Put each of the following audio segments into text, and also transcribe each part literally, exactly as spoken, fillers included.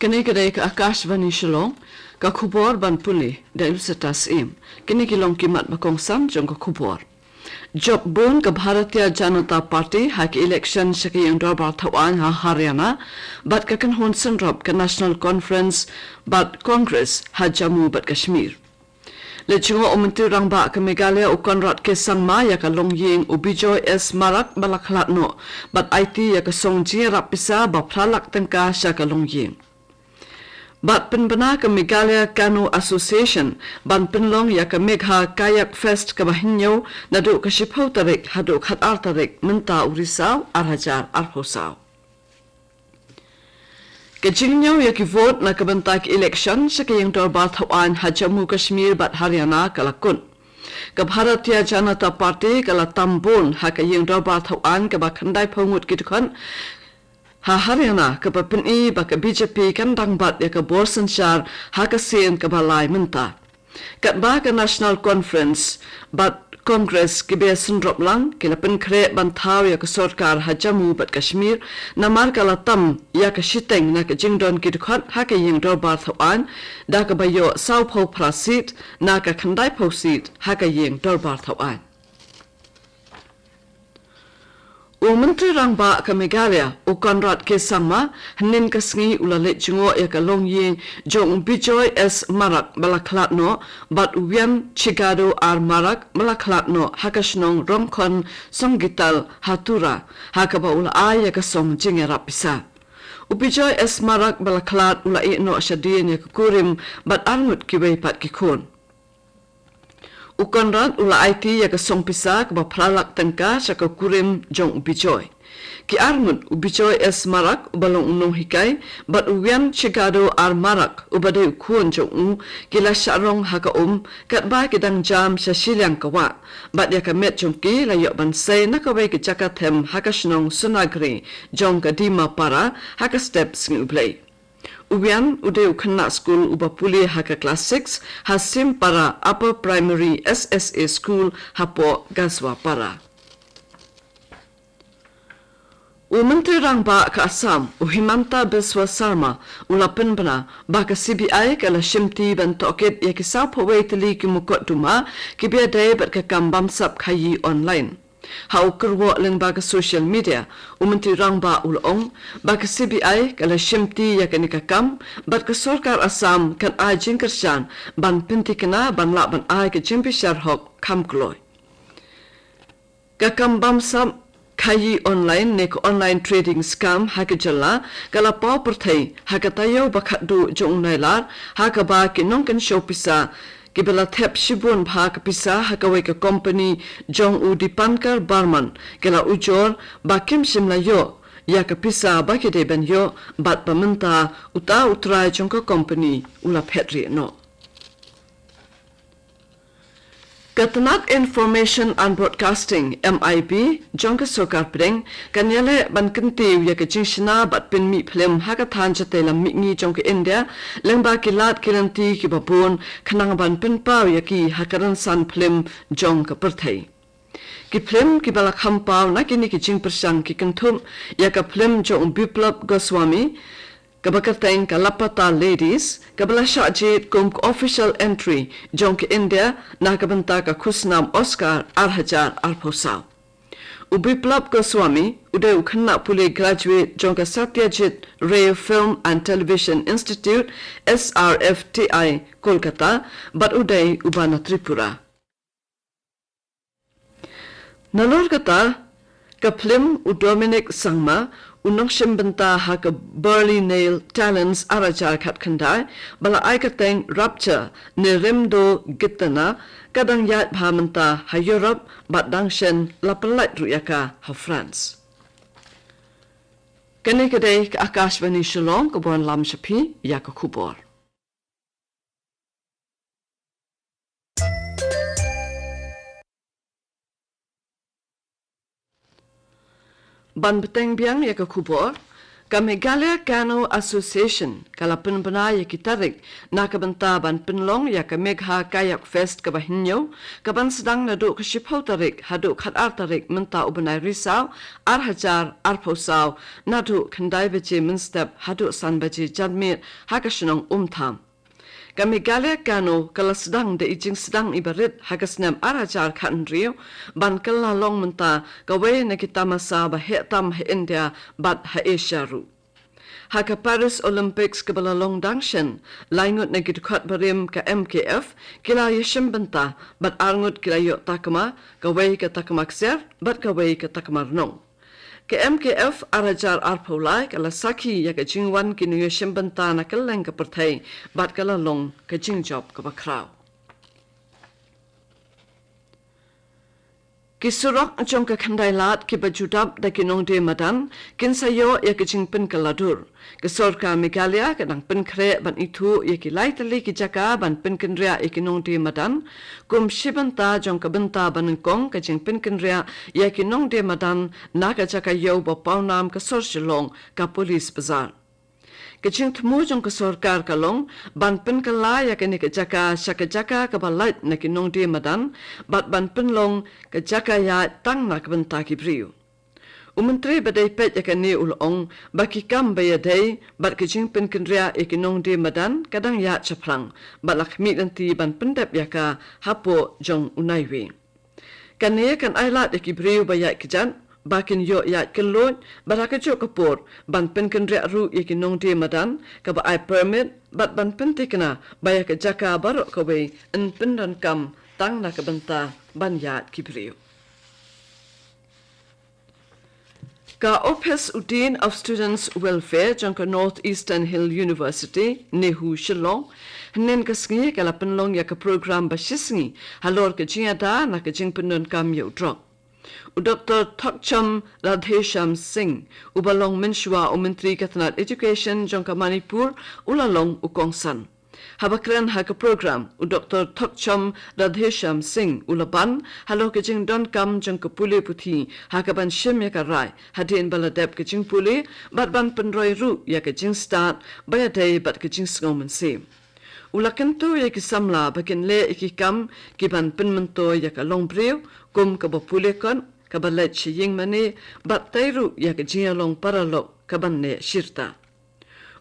Kane ka dei ka Akashvani Shillong, ka khubor ban pule da Iluseta Syiem. Kine ki long ki mat ba kongsan jong ka khubor. Jop bun ka Bharatiya Janata Party ha ki election sha ka ïing dorbar thawaiñ ha Haryana, bad ka kynhun synrop ka National Conference bad Congress ha Jammu bad Kashmir. Leit jngoh u Myntri Rangbah ka Meghalaya u Conrad K Sangma ïa ka longïing u Bijoy S Marak ba la khlad noh, bad aiti ïa ka song jingïarap pisa ba phra lak tyngka sha ka longïing. Bad pynbna ka Meghalaya Canoe Association ban pynlong ïa ka Megha Kayak Fest kaba hynñiew naduh ka shiphew tarik haduh khatar tarik mynta u Risaw ar hajar arphew saw. Ka jingñiew ïa ki vote na ka bynta ki election sha ka ïing dorbar thawaiñ ha Jammu Kashmir bad Haryana ka la kut. Ka Bharatiya Janata Party ka la tam bun ha ka ïing dorbar thawaiñ kaba khyndai phew ngut ki dkhot ha Haryana, kaba pyni ba ka B J P kan dang bat ïa ka bor synshar ha ka sien kaba lai mynta. Katba ka National Conference bad Congress kiba synrop lang ki la pynkhreh ban thaw ïa ka sorkar ha Jammu bad Kashmir, namar ka la tam ïa ka shiteng na ka jingdon ki dkhot ha ka ïing dorbar thawaiñ, da kaba ïoh saw phew phra seat na ka khyndai phew seat ha ka ïing dorbar thawaiñ. U Myntri Rangbah ka Meghalaya u Conrad K Sangma hynnin ka sngi u la leit jngoh ïa ka longïing jong u Bijoy S Marak ba la khlad noh bad u Wyan Chigado R Marak ba la khlad noh ha ka shnong Rongkhon Songgital ha Tura, ha kaba u la ai ïa ka song jingïarap pisa. U Bijoy S Marak ba la khlad u la ïeh noh shadien ïa ka kurim bad arngut kiwei pat ki khun. U Conrad u la aiti ïa ka song pisa kaba phra lak tyngka sha ka kurim jong u Bijoy. Ki arngut u Bijoy S Marak uba long u nonghikai bad u Wyan Chigado R Marak uba dei u khun jong u ki la shah rong ha ka um katba ki dang jam sha shiliang ka wah. Bad ïa ka met jong ki la ïoh ban sei na kawei ka jaka them ha ka shnong Sunagri jong ka Dimapara ha ka step Sngi U Blei. U Wyan u dei u khynnah skul uba pule ha ka klas six ha Simpara Upper Primary S S A School hapoh Gasuapara. U Myntri Rangbah ka Assam u Himanta Biswa Sarma u la pynbna ba ka C B I ka la shimti ban tohkit ïa ki saw phew wei tylli ki mukotduma kiba ïadei bad ka kam bamsap khaïi online. Ha u kyrwoh lyngba ka social media, u Myntri Rangbah u la ong ba ka C B I ka la shimti ïa kane ka kam bad ka sorkar Assam kan ai jingkyrshan ban pyntikna ban lah ban ai ka jingbishar hok kham kloi. Ka kam bamsap khaïi online ne ka online trading scam ha ka jylla ka la paw pyrthei ha ka taïew ba khatduh jong u Nailar, ha kaba ki nongkynshew pisa kiba la thep shibun bha ka pisa ha kawei ka kompani jong u Dipankar Barman ki la ujor ba kim shym la ïoh ïa ka pisa ba ki dei ban ïoh bad ba mynta uta u trai jong ka kompani u la phet rieh noh. Ka tnat Information and Broadcasting, M I B, jong ka sorkar pdeng kan ïaleh ban kyntiew ïa ka jingshna bad pynmih phlim ha ka thaiñ shatei lam mihngi jong ka India lyngba ki lad ki lynti kiba bun khnang ban pynpaw ïa ki ha ka rynsan phlim jong ka pyrthei. Ki phlim kiba la kham paw na kine ki jingpyrshang ki kynthup ïa ka phlim jong u Biplab Goswami, kaba kyrteng ka Lapata Ladies, kaba la shah jied kum ka official entry jong ka India na ka bynta ka khusnam Oscar ar hajar arphew saw. U Biplab Goswami u dei u khynnah pule graduate jong ka Satyajit Ray Film and Television Institute, S R F T I, Kolkata, bad u dei uba na Tripura. Nalor kata, ka phlim u Dominic Sangma, u nongshim bynta ha ka Burley Nail Talents ar hajar khatkhyndai, ba la ai kyrteng Rapture ne Remdo Gitana, ka dang ïaid bha mynta ha Europe bad dang shen la pyllait ruh ïa ka ha France. Kane ka dei ka Akashvani Shillong kaba wanlam sha phi ïa ka khubor. Ban bteng biang ïa ka khubor, Ka Meghalaya Canoe Association ka la pynbna ïa ki tarik na ka bynta ban pynlong ïa ka Megha Kayak Fest kaba hynñiew, kaban sdang naduh ka shiphew tarik haduh khatar tarik mynta u bnai Risaw, ar hajar arphew saw, naduh khyndai baje mynstep haduh san baje janmiet ha ka shnong Umtham. Ka Meghalaya Canoe ka la sdang da i jingsdang iba rit ha ka snem ar hajar khathynriew, ban kylla long mynta kawei na ki tamasa ba heh tam ha India bad ha Asia ruh. Ha ka Paris Olympics kaba la long dang shen, lai ngut na ki dkhot barim ka M K F ki la ïashim bynta, bad ar ngut ki la ïoh takma, kawei ka takma ksiar bad kawei ka takma rnong. Ka M K F ar hajar arphew lai ka la sakhi ïa ka jingwan ki nongïashim bynta na kylleng ka pyrthei, bad ka la long ka jingjop kaba khraw. Ki surok jong ka Khyndai Lad kiba ju dap da ki nongdie madan kin sa ïoh ïa ka jingpynkylla dur. Ka sorkar Meghalaya ka dang pynkhreh ban ithuh ïa ki lai tylli ki jaka ban pynkynriah ïa ki nongdie madan, kum shi bynta jong ka bynta ba nyngkong ka jingpynkynriah ïa ki nongdie madan na ka jaka ïew ba pawnam ka sor Shillong, ka Police Bazar. Ka jingthmu jong ka sorkar ka long ban pynkylla ïa kane ka jaka sha ka jaka kaba lait na ki nongdie madan, bad ban pynlong ka jaka ïaid tang na ka bynta ki briew. U Myntri ba dei peit ïa kane u la ong ba ki kam ba ïadei bad ka jingpynkynriah ïa ki nongdie madan ka dang ïaid shaphrang, bad la khmih lynti ban pyndep ïa ka hapoh jong u naiwieng. Kane kan ai lad ïa ki briew ba ïaid kjat ba kin ïoh ïaid kylluid, bad ha kajuh ka por ban pynkynriah ruh ïa ki nongdie madan kaba ai permit, bad ban pynthikna ba ïa ka jaka baroh kawei yn pyndonkam tang na ka bynta ban ïaid ki briew. Ka ophis u Dean of Students Welfare jong ka North Eastern Hill University, NEHU, Shillong, hynnin ka sngi ka la pynlong ïa ka program ba shisngi halor ka jingïada na ka jingpyndonkam ïa u drok. U Doktor Thokchom Radheshyam Singh, uba long mynshuwa u Myntri ka tnat Education jong ka Manipur, u la long u kongsan. Haba kren ha ka program, u Doktor Thokchom Radheshyam Singh u la ban halor ka jingdonkam jong ka pule puthi ha kaban shim ïa ka rai hadien ba la dep ka jingpule, bad ban pynroi ruh ïa ka jingstad ba ïadei bad ka jingsngew mynsiem. U la kyntu ïa ki samla ba kin leh ïa ki kam kiban pynmyntoi ïa ka longbriew, kum kaba pule kot, kaba leit sha ïingmane, bad tei ruh ïa ka jingïalong paralok kaban neh shirta.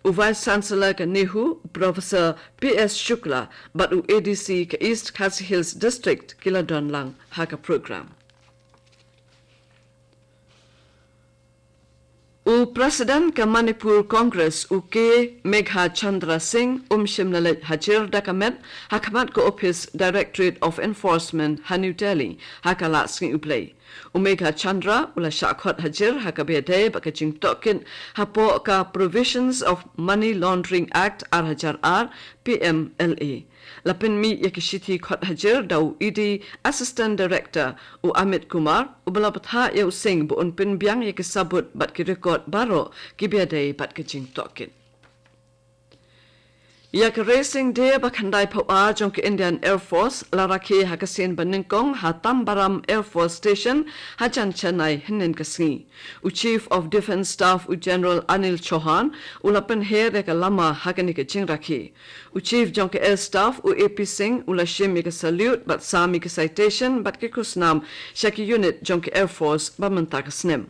U Vice Chancellor ka NEHU, Professor P S Shukla, bad u A D C ka East Khasi Hills District ki la don lang ha ka program. U President ka Manipur Congress, u K Meghachandra Singh, um shym la leit hajir da ka met ha khmat ka ophis Directorate of Enforcement ha New Delhi ha ka lad sngi U Blei. U Meghachandra u la shah khot hajir ha kaba ïadei bad ka jingtohkit hapoh ka Provisions of Money Laundering Act ar hajar ar, P M L A. La pynmih ïa ki shithi khot hajir da u E D Assistant Director, u Amit Kumar, uba la bthah ïa u Singh ba un pynbiang ïa ki sabut bad ki record baroh kiba ïadei bad ka jingtohkit. Ïa ka Racing Day ba khyndai phew ar jong ka Indian Air Force la rakhe ha ka sien ba nyngkong ha Tambaram Air Force Station hajan Chennai hynnin ka sngi. U Chief of Defence Staff, u General Anil Chauhan, u la pynher ïa ka lama ha kane ka jingrakhe. U Chief jong ka Air Staff, u A P Singh, u la shim ïa ka salute bad sam ïa ka citation bad ki khusnam sha ki unit jong ka Air Force ba mynta ka snem.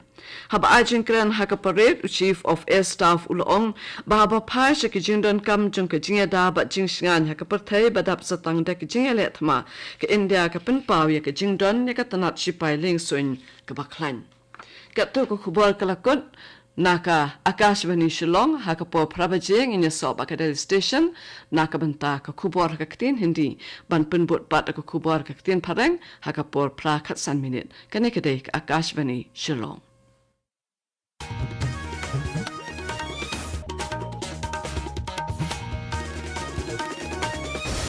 Haba ai jingkren ha ka parade, u Chief of Air Staff u la ong ba haba phai sha ki jingdonkam jong ka jingïada bad jingshngaiñ ha ka pyrthei ba dap sa tang da ki jingïaleh thma, ka India ka pynpaw ïa ka jingdon ïa ka tnat shipai liengsuiñ kaba khlaiñ. Katto ka khubor ka la kut na ka Akashvani Shillong. Ha ka por phra baje ngin ïasoh bad ka Delhi Station na ka bynta ka khubor ha ka ktien Hindi, ban pynbud pat ka khubor ha ka ktien Phareng ha ka por phra khatsan minit. Kane ka dei ka Akashvani Shillong.